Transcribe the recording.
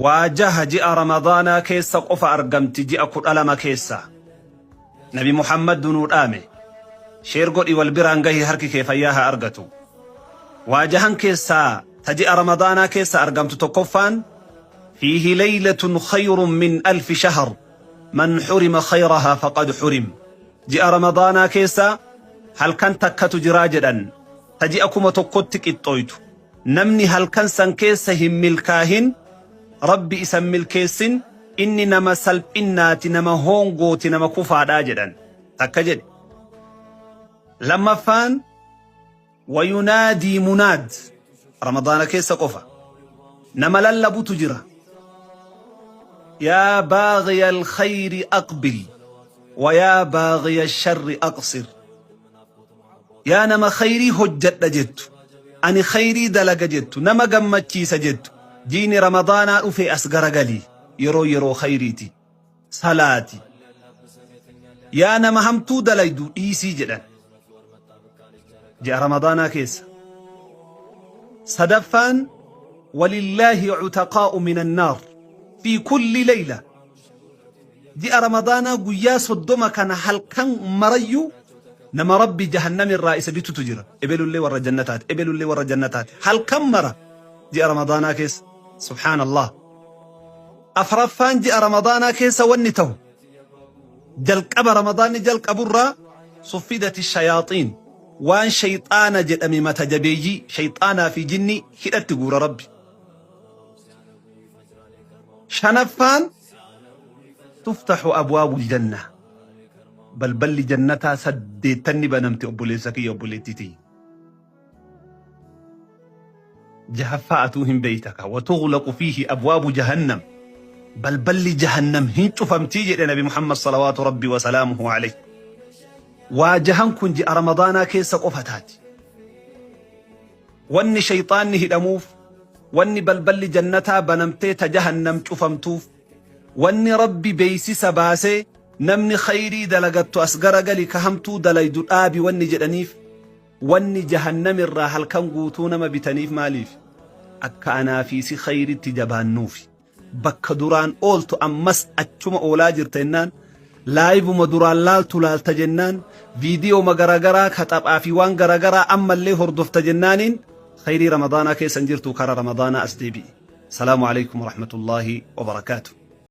Waa jaha ji'a Ramadaanaa keessa qofa argamti ji'a 12 keessa. Nabi Muhammaddu nuu dhaame. Share godhi wal biraan gahi harki kee fayyaa haa argatu. Waa jahan keessaa ta ji'a Ramadaanaa keessa argamtu tokkoffaan fiihi laylatun khayrun min alfi shahr man hurima khayrahaa faqad hurim. Ji'a Ramadaanaa keessa halkan takkatu jiraa jedhan ta ji'a 1000tti qixxooytu. Namni halkan san keessa hin milkaahin, Rabbi isa hin milkeessin, inni nama salphinnaati, nama hoongooti, nama kufaadha jedhan. Takka jedhe. Lammaffaan, wayunaadii munaad, Ramadaana keessa qofa. Nama lallabutu jira. Yaa baaghiya alkhayri aqbil, wa yaa baaghiya sharri aqsir. Yaa nama khayrii hojjadha jettu, ani khayrii dalaga jettu, nama gammachiisa jettu, jiini ramadaanaa dhufee as garagali, yeroo yeroo khayriiti, salaati. Yaa nama hamtuu dalaydu dhiisii jedhan. Ji'a ramadaanaa keessa. Sadaffaan walillaahi cutaqaa'u minan naar fi kulli layla. Ji'a Ramadaanaa guyyaa 30 kana halkan marayyuu nama Rabbi jahannam irraa isa bitutu jira. Ebelullee warra jannataati, ebelullee warra jannataati. Halkan mara ji'a Ramadaanaa keessa. Subhaanallah. Afraffaan ji'a Ramadaanaa keessa wanni ta'u jalqaba Ramadaanni jalqaburraa suffidati shayaaxiin waan shayxaana jedhame mata jabeeyyii shayxaanaa fi jinni hidhatti guura Rabbi. Shanaffaan tuftaxu abwaabul janna balballi jannataa saddeettanni banamti obboleessa kiyya obboleettii tiyya. Jahaffaa atuu hin beeytaka watuglaqu fiihi abwaabu jahannam balballi jahannam hin cufamtii jedhe nabi Muhammad salawaatu rabbi wasalaamuhu alayhi. Waa jahan kun ji'a ramadaanaa keessa qofa taati. Wanni shayxaanni hidhamuuf, wanni balballi jannataa banamtee ta jahannam cufamtuuf, wanni Rabbi beeysisa baasee namni khayrii dalagattu as garagali ka hamtuu dalaydu dhaabi wanni jedhaniif, wanni jahannamirraa halkan guutuu nama bitaniif maaliif? Akka anaa fi si khayritti jabaannuufi. Bakka duraan ooltu ammas achuma oolaa jirta jennaan, laayivuma duraan laaltu laalta jennaan, viidiyooma garagaraa ka taphaa fi waan garagaraa ammallee hordofta jennaaniin khayrii ramadaanaa keessa hin jirtu kara ramadaanaa as deebi'i. Salaamu alaikum warahmatullaahi wabarakaatu.